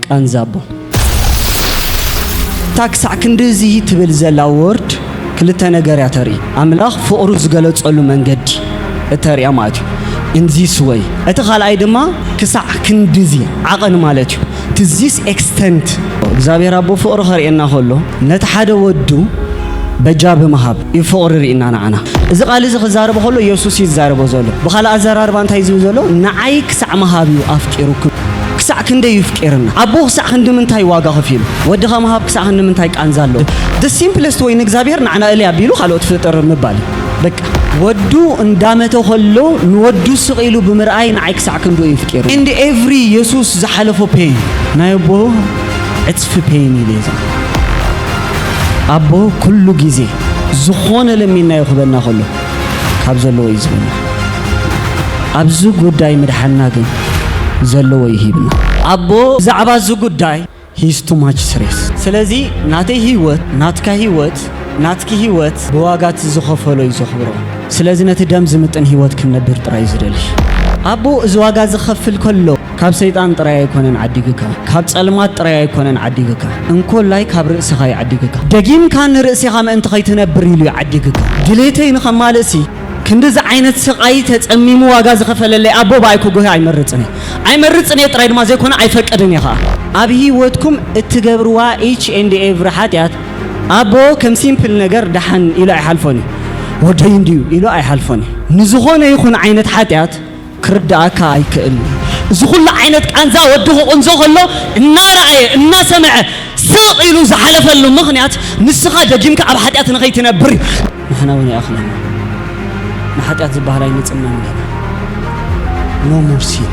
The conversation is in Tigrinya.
ቃንዛ ኣቦ። እታ ክሳዕ ክንድዚ ትብል ዘላ ወርድ ክልተ ነገር እያ ተርኢ። ኣምላኽ ፍቕሩ ዝገለጸሉ መንገዲ እተርእያ ማለት እዩ። In this way። እቲ ካልኣይ ድማ ክሳዕ ክንድዚ ዓቐን ማለት እዩ። To this extent እግዚኣብሔር ኣቦ ፍቕሪ ከርእየና ከሎ ነቲ ሓደ ወዱ በጃ ብምሃብ እዩ ፍቕሪ ርኢና ንዓና። እዚ ቃል እዚ ክዛረቦ ከሎ የሱስ እዩ ዝዛረቦ ዘሎ። ብኻልእ ኣዘራርባ እንታይ ዝብል ዘሎ? ንዓይ ክሳዕ ምሃብ እዩ ኣፍቂሩኩም። ክሳዕ ክንደይ እዩ ፍቂርና? ኣቦ ክሳዕ ክንዲ ምንታይ ዋጋ ከፊሉ? ወድኻ ምሃብ ክሳዕ ክንዲ ምንታይ ቃንዛ ኣለዎ? The simplest way ንእግዚኣብሔር ንዓና እለይ ኣቢሉ ካልኦት ፍጥር ምባል እዩ። በቃ ወዱ እንዳመተ ከሎ ንወዱ ስቕ ኢሉ ብምርኣይ ንዓይ ክሳዕ ክንዱ እዩ ፍቂሩ። And every የሱስ ዝሓለፎ ፔን ናይ ኣቦ ዕጽፊ ፔን እዩ ሌዛ። ኣቦ ኩሉ ግዜ ዝኾነ ለሚንናዮ ክበና ከሎ ካብ ዘለዎ እዩ ዝበና። ኣብዚ ጉዳይ ምድሓንና ግን ዘለዎ እዩ ሂብና። ኣቦ ብዛዕባ እዚ ጉዳይ he's too much serious። ስለዚ ናተይ ህይወት፣ ናትካ ህይወት፣ ናትኪ ህይወት ብዋጋ እቲ ዝኸፈሎ እዩ ዘኽብሮ። ስለዚ ነቲ ደም ዝምጥን ህይወት ክንነብር ጥራይ ዝደሊ። ኣቦ እዚ ዋጋ ዝኸፍል ከሎ ካብ ሰይጣን ጥራይ ኣይኮነን ዓዲግካ፣ ካብ ጸልማት ጥራይ ኣይኮነን ዓዲግካ፣ እንኮላይ ካብ ርእስኻ እዩ ዓዲግካ። ደጊምካ ንርእስኻ ምእንቲ ከይትነብር ኢሉ እዩ ዓዲግካ። ድሌተይ ንኸማልእሲ ክንድዚ ዓይነት ስቓይ ተጸሚሙ ዋጋ ዝኸፈለለይ ኣቦ ብኣይ ክጉህ ኣይመርጽን እየ። ኣይመርጽን እየ ጥራይ ድማ ዘይኮነ ኣይፈቅድን እየ ኸኣ። ኣብ ህይወትኩም እትገብርዋ each and every ሓጢኣት ኣቦ ከም ሲምፕል ነገር ደሓን ኢሉ ኣይሓልፎን እዩ። ወደይ እንድዩ ኢሉ ኣይሓልፎን እዩ። ንዝኾነ ይኹን ዓይነት ሓጢኣት ክርድኣካ ኣይክእል። እዚ ኩሉ ዓይነት ቃንዛ ወዲ ክቕንዞ ከሎ እናረኣየ እናሰምዐ ስቕ ኢሉ ዝሓለፈሉ ምኽንያት ንስኻ ደጊምካ ኣብ ሓጢኣት ንኸይትነብር እዩ። ንሕና እውን ይኣኽለና። ንሓጢኣት ዝበሃል ኣይመጽናን ገና። No more sin።